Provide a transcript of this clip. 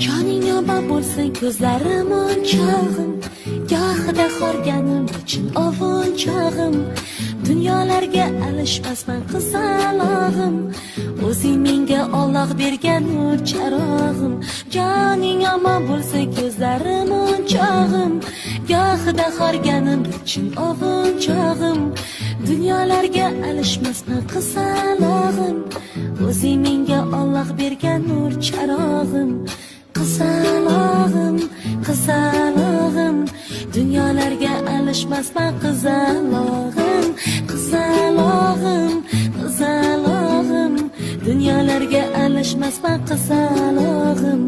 Joning omon bo'lsin, ko'zlarim o'nchog'im, gohida horganim chin ovunchog'im. Dunyolarga alishmasman qizalog'im, o'zing menga Alloh bergan nur charog'im. Joning omon bo'lsin, ko'zlarim o'nchog'im, gohida horganim chin ovunchog'im. Dunyolarga alishmasman qizalog'im, o'zing menga Alloh bergan nur charog'im. Qizalog'im, qizalog'im, dunyolarga alishmasman qizalog'im. Qizalog'im, qizalog'im, dunyolarga alishmasman qizalog'im.